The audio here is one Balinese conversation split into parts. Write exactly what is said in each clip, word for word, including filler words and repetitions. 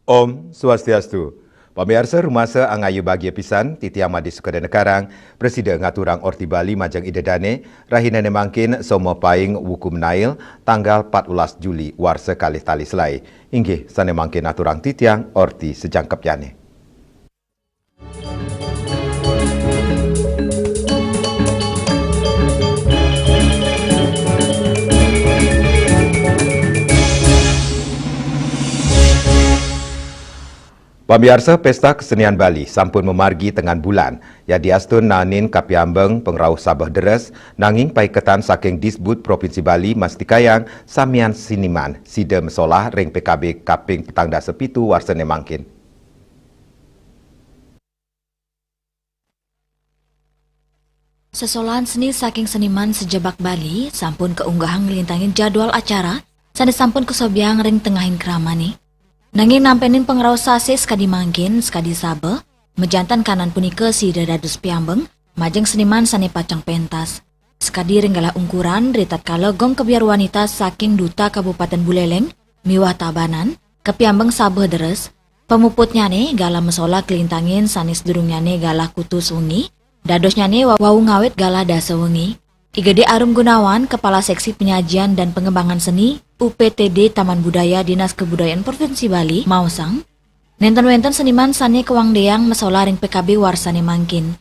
Om Swastiastu. Pamiarsa rumasa angayu bagia pisan, titiang Made Sukadana Karang, prasida ngaturang Orti Bali majeng Ida Dane, rahinane mangkin Soma Paing wuku menail, tanggal patbelas Juli warsa kalih tali selae. Inggih, sane mangkin aturang titiang Orti sajangkepnyane. Pamiarsa, Pesta Kesenian Bali sampun mamargi tengan bulan. Yadiastun naenin kapiambeng pangrauh sabeh deres, nanging paiketan saking Disbud Provinsi Bali mastikayang samian seniman sida masolah ring P K B kaping petang dasa pitu warsane mangkin. Sesolahan seni saking seniman sajebag Bali sampun kaunggahang nglintangin jadwal acara sane sampun kasobiahang ring tengahing kramane. Nanging nampenin pangrauh sasih sakadi mangkin, sakadi sabeh, majanten kanan punika sida dados piambeng majeng seniman sane pacang pentas. Sakadi ring galah ungkuran, ritatkala gong kebyar wanita saking Duta Kabupaten Buleleng miwah Tabanan, kapiambeng sabeh deres, pamuputnyane galah masolah kalintangin sane sadurungnyane galah kutus wengi, dadosnyane wa-, wau ngawit galah dasa wengi. I Gede Arum Gunawan, Kepala Seksi Penyajian dan Pengembangan Seni, U P T D Taman Budaya Dinas Kebudayaan Provinsi Bali, maosang, nenten wenten seniman sane kawangdeang masolah ring P K B warsane mangkin.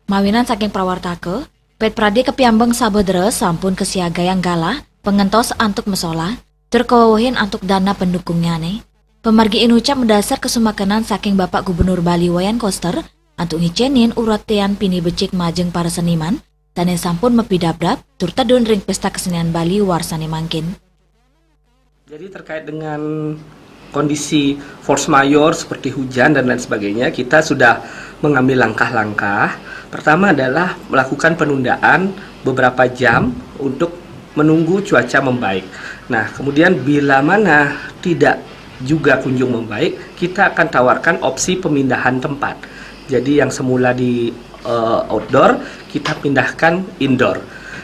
Mawinan saking prawartaka, ped prade kapiambeng sabeh deres sampun kasiagayang galah pangentos antuk masolah, tur kawewehin antuk dana pendukungnyane. Pamargi inucap madasar kasumakenan saking Bapak Gubernur Bali Wayan Koster antuk ngicenin uratian pinih becik majeng para seniman sane sampun mapidabdab tur tedun ring Pesta Kesenian Bali warsane mangkin. Jadi, terkait dengan kondisi force majeure seperti hujan dan lain sebagainya, kita sudah mengambil langkah-langkah. Pertama adalah melakukan penundaan beberapa jam untuk menunggu cuaca membaik. Nah, kemudian bila mana tidak juga kunjung membaik, kita akan tawarkan opsi pemindahan tempat. Jadi, yang semula di, eh, outdoor, kita pindahkan indoor.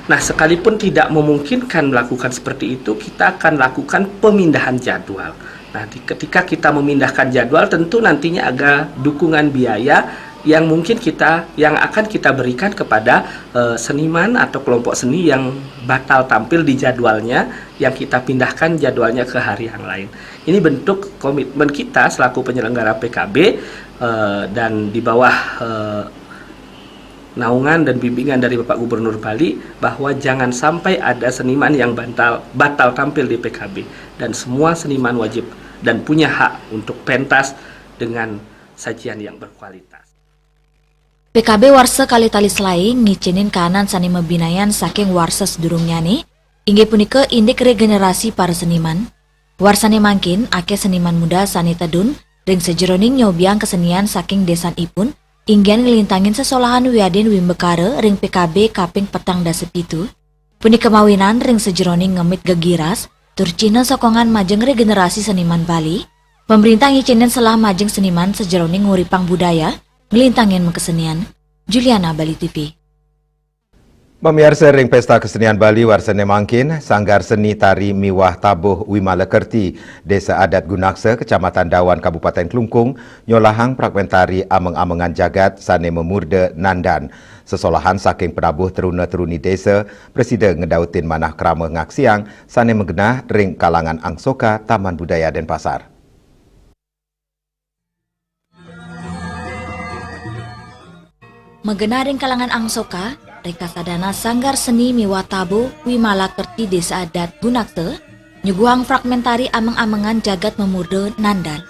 Nah, sekalipun tidak memungkinkan melakukan seperti itu, kita akan lakukan pemindahan jadwal. Nah, di, ketika kita memindahkan jadwal, tentu nantinya ada dukungan biaya yang mungkin kita, yang akan kita berikan kepada, eh, seniman atau kelompok seni yang batal tampil di jadwalnya, yang kita pindahkan jadwalnya ke hari yang lain. Ini bentuk komitmen kita selaku penyelenggara P K B, eh, dan di bawah, eh, naungan dan bimbingan dari Bapak Gubernur Bali, bahwa jangan sampai ada seniman yang bantal-, batal tampil di P K B, dan semua seniman wajib dan punya hak untuk pentas dengan sajian yang berkualitas. P K B warsa kalih tali selae ngicenin kaanan sane mabinayan saking warsa sadurungnyane, inggih punika indik regenerasi para seniman. Warsane mangkin, akeh seniman muda sane tedun ring sajeroning nyobiang kesenian saking desanipun, inggian nglintangin sesolahan wiadin wimbakara ring P K B kaping petang dasa pitu. Punika mawinan ring sajeroning ngemit gegiras tur cihna sokongan majeng regenerasi seniman Bali, pamrintah ngicenin selah majeng seniman sajeroning nguripang budaya, nglintangin makasenian. Juliana, Bali T V. Pamiarsa, ring Pesta Kesenian Bali warsane mangkin, Sanggar Seni Tari miwah Tabuh Wimala Kerti, Desa Adat Gunaksa, Kecamatan Dawan, Kabupaten Klungkung, nyolahang fragmentari ameng-amengan jagat sane mamurda Nandan. Sesolahan saking penabuh truna-truni desa prasida ngedautin manah krama ngaksiang sane magenah ring kalangan Angsoka, Taman Budaya Denpasar. Magenah ring kalangan Angsoka, ring kasadana Sanggar Seni miwah Tabuh Wimala Kerti Desa Adat Gunaksa, nyuguhang fragmentari ameng-amengan jagat mamurda Nandan.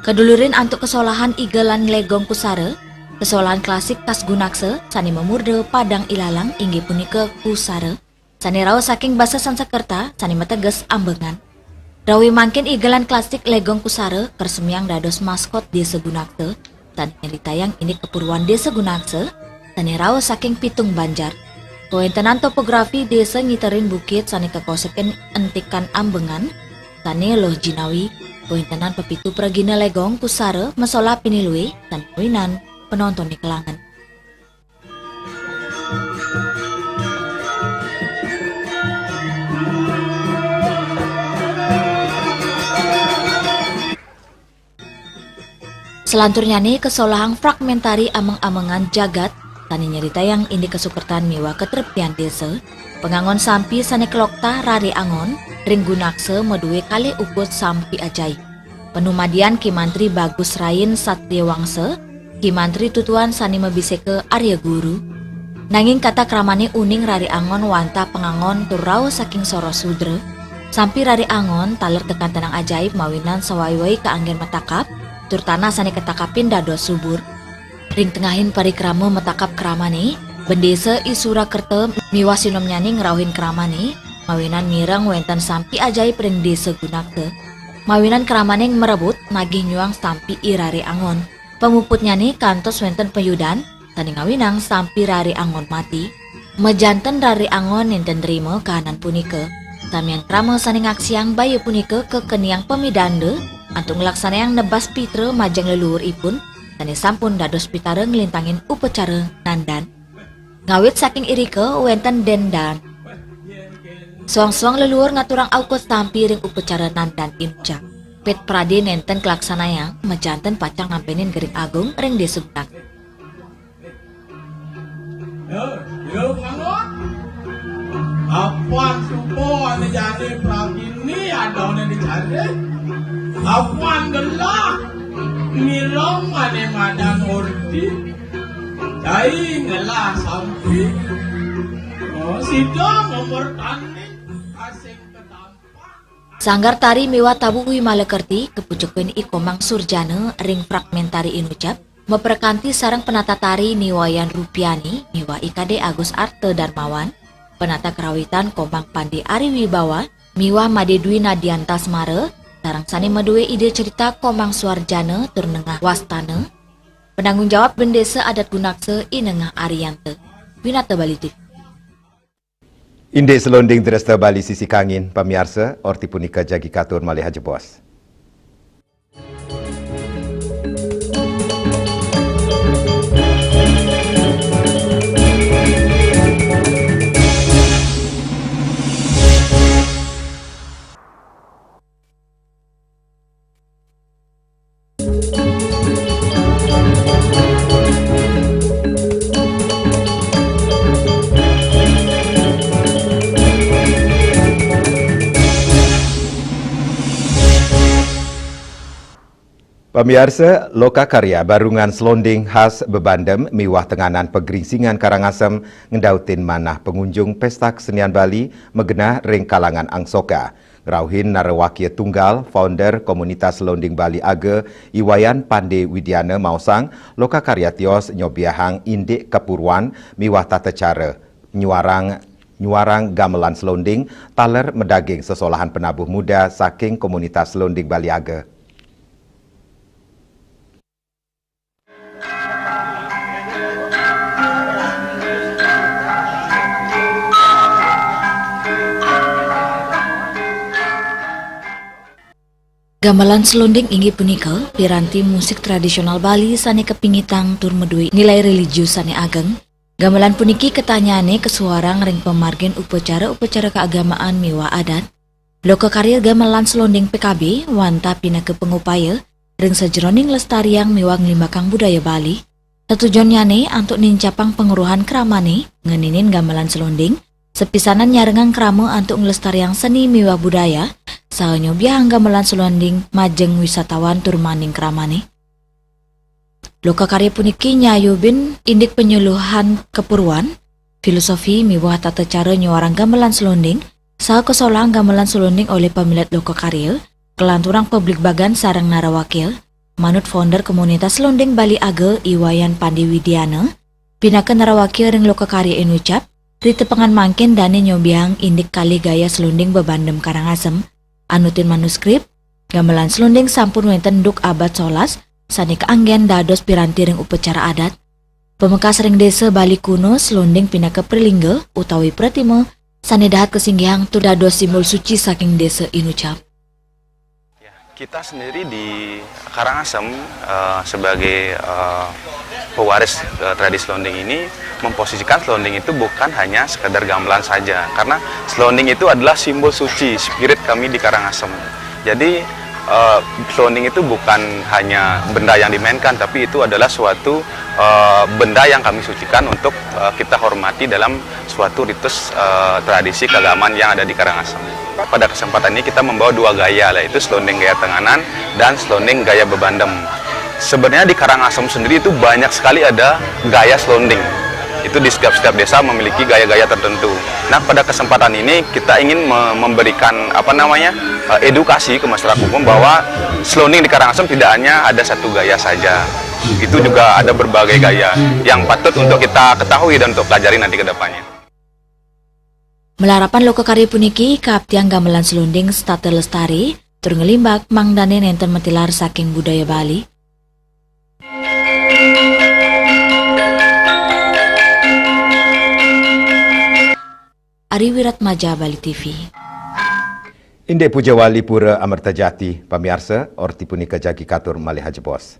Kadulurin antuk kesolahan igelan legong kusara, kesolahan klasik khas Gunaksa, sane mamurda Padang Ilalang inggih punika kusara, sane rauh saking basa Sansekerta, sane mateges ambengan. Rawi mangkin igelan klasik legong kusara karsemiang dados maskot Desa Gunaksa, sane nyritayang indik kapurwan Desa Gunaksa, sane rauh saking pitung banjar. Kawentenan topografi desa ngiterin bukit sane kakosekin entikan ambengan, sane loh jinawi, kawentenan pepitu pragina legong kusara masolah pinih luih, sane mawinan panontone kelangen. Selanturnyane kasolahang fragmentari ameng-amengan jagat, sane nyeritayang indik kasukertan miwah katreptian desa, pangangon sampi sane kaloktah rare angon, ring gunaksa madue kalih ukut sampi ajaib. Panumadian Ki Mantri Bagus Rain Satria Wangsa, Ki Mantri Tutuan sane mabiseka Arya Guru. Nanging kata kramane uning rare angon wantah pangangon tur rauh saking soroh sudra, sampi rare angon taler tekantenang ajaib mawinan sawai-wai kaanggen matakap, tur tanah sane katakapin dados subur. Ring tengahing parikrama matakap kramane, bendesa I Surakerta miwah sinomnyane ngrauhin kramane, mawinan mireng wenten sampi ajaib ring desa gunaksa. Mawinan kramane marebut nagih nyuang sampi I Rare Angon. Pamuputnyane kantos wenten payudan, sane ngawinang sampi Rare Angon mati. Majanten Rare Angon nenten nrima kahanan punika. Samian krama sane ngaksiang baya punika kakeniang pamidanda antuk nglaksanayang nebas pitra majeng leluhuripun, sane sampun dados pitara nglintangin upacara nandan. Ngawit saking irika wenten dendan. Suang-suang leluhur ngaturang aukud sampi ring upacara nandan inucap. Pit prade nenten kalaksanayang, majanten pacang nampenin gering agung ring desa Gunaksa. Yo, yo, bangun. Apan suba ane jani pragini adané dicari. Apan gelah mireng ane madan orti. Cai ngelah sampi. Oh, sida nomor tanding asing ketampak. Sanggar Tari miwah Tabuh Wimala Kerti kapucukin I Komang Surjana ring fragmentari inucap, maprakanti sareng penata tari I Wayan Rupiani miwah I Kade Agus Arta Darmawan, penata karawitan Komang Pande Ari Wibawa miwah Made Dwi Nadianta Semara, sareng sane madue ide cerita Komang Suarjana tur Nengah Wastana, penanggung jawab Bendesa Adat Gunaksa I Nengah Arianta. Winata Bali T V. Indik selonding dresta Bali sisi kangin, pamiarsa, orti punika jagi katur malih ajebos. Pamiarsa, Loka Karya Barungan Selonding khas Bebandem miwah Tenganan Pegringsingan Karangasem ngendautin manah pengunjung Pesta Kesenian Bali magenah ring kalangan Angsoka. Ngrauhin narawakya tunggal, founder Komunitas Selonding Bali Aga, I Wayan Pande Widiana maosang, loka karya tios nyobiahang indik kapuruan miwah tata cara nyuarang, nyuarang gamelan selonding taler madaging sesolahan penabuh muda saking Komunitas Selonding Bali Aga. Gamelan selonding inggih punika piranti musik tradisional Bali sane kapingitang tur madue nilai religius sane ageng. Gamelan puniki katanyane kasuarang ring pamargin upacara-upacara kaagamaan miwah adat. Loka karya gamelan selonding P K B wantah pinaka pangupaya ring sajeroning lestariang miwah nglimbakang budaya Bali. Tetujonnyane antuk nincapang pangruhan kramane ngeninin gamelan selonding, sapisanan nyarengang krama antuk nglestariang seni miwah budaya, saha nyobiahang gamelan selonding majeng wisatawan tur maning kramane. Loka karya puniki nyayubin indik panyuluhan kapuruan, filosofi miwah tata cara nyuarang gamelan selonding, saha kasolahang gamelan selonding olih pamilet loka karya, kalanturang pabligbagan sareng narawakya, manut founder Komunitas Selonding Bali Aga I Wayan Pande Widiana, pinaka narawakya ring loka karya inucap, ri tepengan mangkin dane nyobiahang indik kalih gaya selonding Bebandem Karangasem, anutin manuskrip, gamelan selonding sampun wenten duk abad solas, sane kaanggen dados piranti ring upacara adat. Pamekas ring desa Bali kuno, selonding pinaka prilingga utawi pratima, sane dahat kasinggihang tur dados simbol suci saking desa inucap. Ya, kita sendiri di Karangasem, eh, sebagai, eh, pewaris, eh, tradisi selonding ini memposisikan selonding itu bukan hanya sekedar gamelan saja, karena selonding itu adalah simbol suci spirit kami di Karangasem. Jadi, Eh, selonding itu bukan hanya benda yang dimainkan, tapi itu adalah suatu eh, benda yang kami sucikan untuk eh, kita hormati dalam suatu ritus eh, tradisi keagamaan yang ada di Karangasem. Pada kesempatan ini kita membawa dua gaya, yaitu selonding gaya tenganan dan selonding gaya bebandem. Sebenarnya di Karangasem sendiri itu banyak sekali ada gaya selonding. Itu di setiap-setiap desa memiliki gaya-gaya tertentu. Nah, pada kesempatan ini kita ingin me- memberikan apa namanya eh, edukasi ke masyarakat umum bahwa selonding di Karangasem tidak hanya ada satu gaya saja. Itu juga ada berbagai gaya yang patut untuk kita ketahui dan untuk pelajari nanti ke depannya. Melarapan lokakarya puniki, kaaptiang gamelan selonding setata lestari, tur nglimbak mangdane nenten matilar saking budaya Bali. Ari Wiratmaja, Bali T V. Indik Puja Wali Pura Amerta Jati, pamiarsa, orti punika jagi katur malih ajebos.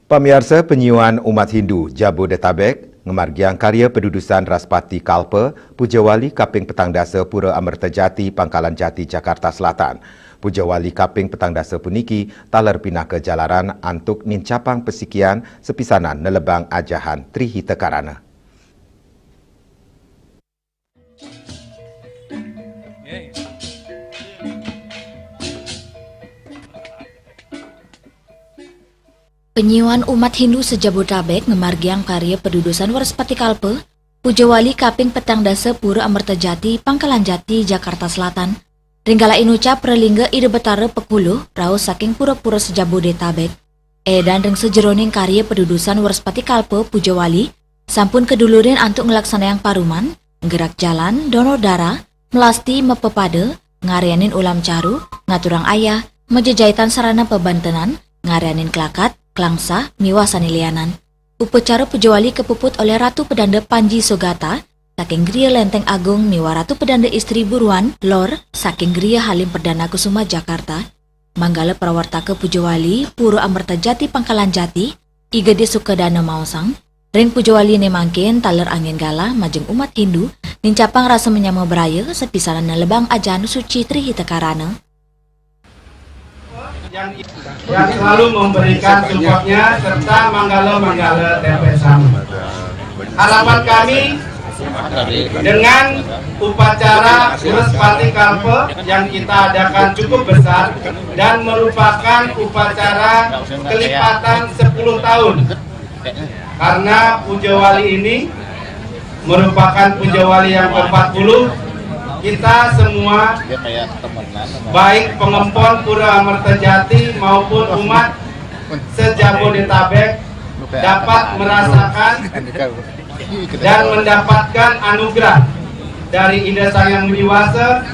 Pamiarsa, penyuan umat Hindu Jabodetabek ngamargiang karya padudusan Raspati Kalpa, Pujawali kaping petang dasa Pura Amerta Jati, Pangkalan Jati, Jakarta Selatan. Pujawali kaping petang dasa puniki taler pinaka jalaran antuk nincapang pasikian sapisanan nelebang ajahan Tri Hita Karana. Penyuan umat Hindu se-Jabodetabek ngamargiang karya padudusan Wraspati Kalpa, Pujawali kaping petang dasa Pura Amerta Jati, Pangkalan Jati, Jakarta Selatan. Ring kala inucap pralingga Ida Betara pekuluh rauh saking pura-pura se-Jabodetabek. Edan ring sajeroning karya padudusan Wraspati Kalpa, Pujawali sampun kadulurin antuk nglaksanayang paruman, nggerak jalan, donor darah, melasti, mapepada, ngaryanin ulam caru, ngaturang ayah, majejaitan sarana pabantenan, ngaryanin klakat, klangsah, miwah sane lianan. Upacara Pujawali kapuput olih Ratu Pedanda Panji Sugata saking Griya Lenteng Agung miwah Ratu Pedanda Istri Buruan Lor saking Griya Halim Perdana Kusuma, Jakarta. Manggala prawartaka Pujawali Pura Amerta Jati, Pangkalan Jati, I Gede Sukadana maosang, ring Pujawaline mangkin taler anggen galah majeng umat Hindu nincapang rasa manyama braya sapisanan nelebang ajahan suci Tri Hita Karana. Yang, yang selalu memberikan support-nya serta manggala-manggala T P S sama. Harapan kami, dengan upacara Wraspati Kalpa yang kita adakan cukup besar dan merupakan upacara kelipatan sepuluh tahun. Karena Pujawali ini merupakan Pujawali yang keempat puluh, kita semua, baik pengempon Pura Amerta Jati maupun umat se-Jabodetabek, dapat merasakan dan mendapatkan anugerah dari Ida Sang Yang Widi Wasa,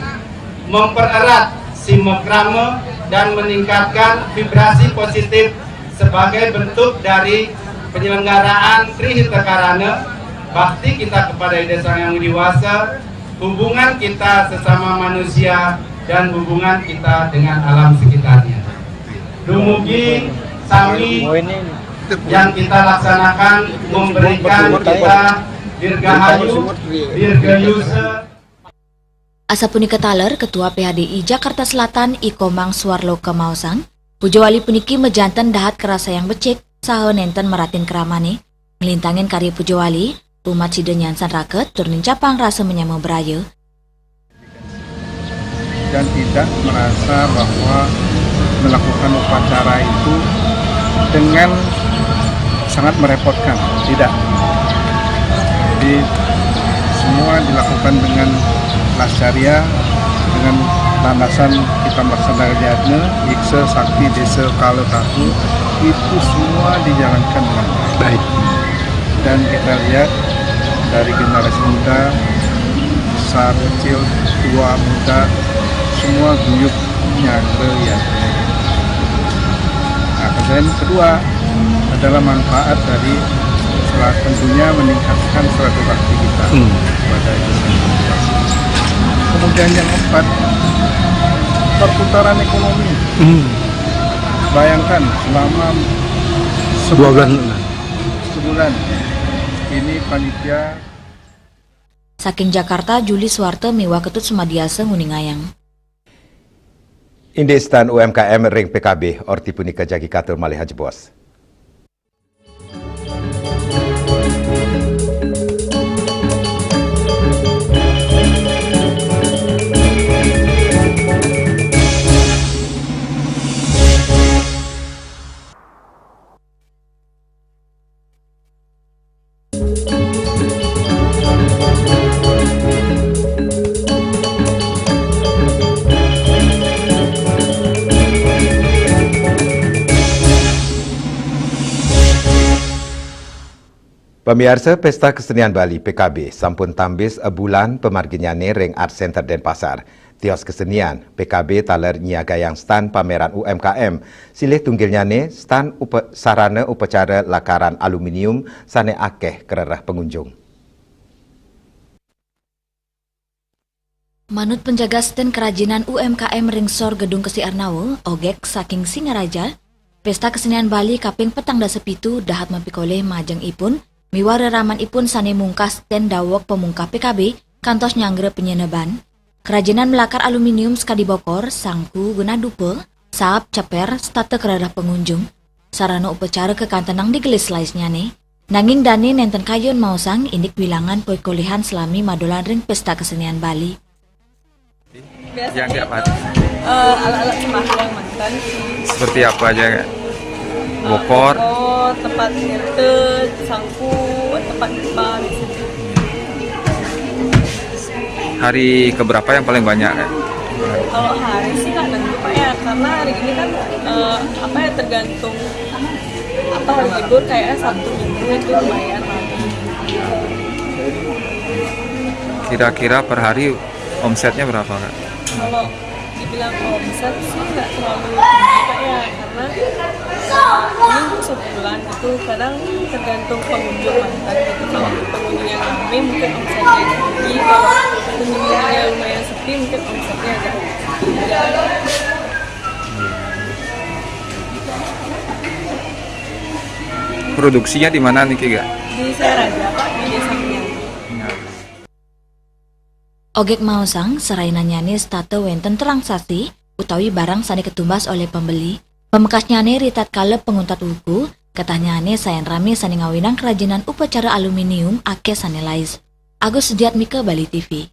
mempererat silaturahmi dan meningkatkan vibrasi positif sebagai bentuk dari penyelenggaraan Tri Hita Karana, bakti kita kepada Ida Sang Yang Widi Wasa, hubungan kita sesama manusia, dan hubungan kita dengan alam sekitarnya. Dumugi sami yang kita laksanakan memberikan kita dirgahayu, dirgayusa. Asapunika taler, Ketua P H D I Jakarta Selatan, I Komang Suarloka maosang, Pujawali puniki majanten dahat karasayang becik saha nenten maratin kramane. Nglintangin karya Pujawali, umat sida nyansan raket tur nincapang rasa manyama braya. Dan tidak merasa bahwa melakukan upacara itu dengan sangat merepotkan, tidak. Jadi, semua dilakukan dengan lascarya, dengan landasan kita melaksanakan yadnya, yiksa, sakti, desa, kala, kartu, itu semua dijalankan dengan baik. Dan kita lihat dari generasi muda, besar, kecil, tua, muda, Semua guyub nyangre ya. Nah, kemudian kedua adalah manfaat dari setelah tentunya meningkatkan silaturahmi kita Hmm. kepada itu. Kemudian yang empat, perputaran ekonomi. Hmm. Bayangkan selama Dua bulan. Sebulan ini panitia. Saking Jakarta, Juli Suwarte miwah Ketut Sumadiasa nguningayang. Indik stand U M K M ring P K B, orti punika jagi katur malih ajebos. Pamiarsa, Pesta Kesenian Bali, P K B, sampun tambis bulan pamarginnyane ring Art Center Denpasar. Tios kesenian, P K B taler nyiagayang stand pameran U M K M, silih tunggilnyane stand upa-, sarana upacara lakaran aluminium sane akeh karereh pangunjung. Manut penjaga stand kerajinan U M K M ring sor Gedung Kesi Arnawa, Ogek saking Singaraja, Pesta Kesenian Bali kaping petang dasa pitu dahat mapikolih majeng ipun miwah reraman ipun sane mungkah stand daweg pamungkah P K B kantos nyanggra penyeneban. Kerajinan malakar aluminium sakadi bokor, sangku, genah dupa, saap, ceper, setata karereh pangunjung. Sarana upacara kakantenang di gelis laisnyane. Nanging dane nenten kayun maosang indik wilangan pikolihan salami madolan ring Pesta Kesenian Bali. Yang tiap hari. Eh, alat-alat sembahyangan manten. Seperti apa aja, Kak? Eh, bokor. Bokor, tempat ngetet, sangku, tempat nyembah. Hari keberapa yang paling banyak, Kak? Kalau hari sih nggak tentu, Pak, ya, karena hari ini kan, eh, apa ya, tergantung apa, hari libur, kayaknya Sabtu Minggu itu lumayan ramai. Kira-kira per hari omsetnya berapa, Kak? Kalau dibilang omset sih nggak terlalu tinggi, Pak, ya, karena ini untuk sebulan itu kadang tergantung pengunjung manten gitu. Kalau pengunjung yang ramai mungkin omsetnya tinggi, kalau pengunjungnya lumayan sepi mungkin omsetnya agak rendah. Produksinya di mana niki, Kak? Di Singaraja, Pak, di Desa Mian. Ogek maosang, serainanyane setata wenten transaksi utawi barang sane katumbas olih pembeli. Pamekasnyane ritatkala panguntat wuku, ketahnyane sayan rame sane ngawinang kerajinan upacara aluminium akeh sane lais. Agus Sujatmika, Bali T V.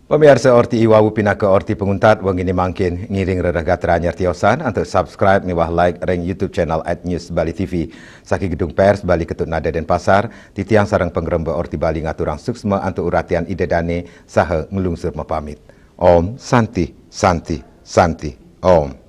Pamiarsa, orti iwau pinaka orti panguntat wengine mangkin. Ngiring rereh gatra anyar tiosan antuk subscribe miwah like ring YouTube channel at News Bali T V. Saking Gedung Pers Bali Ketut Nada Denpasar, titiang sareng pangremba Orti Bali ngaturang suksma antuk uratian Ida Dane saha nglungsur mapamit. Om Santi, Santi, Santi, Om.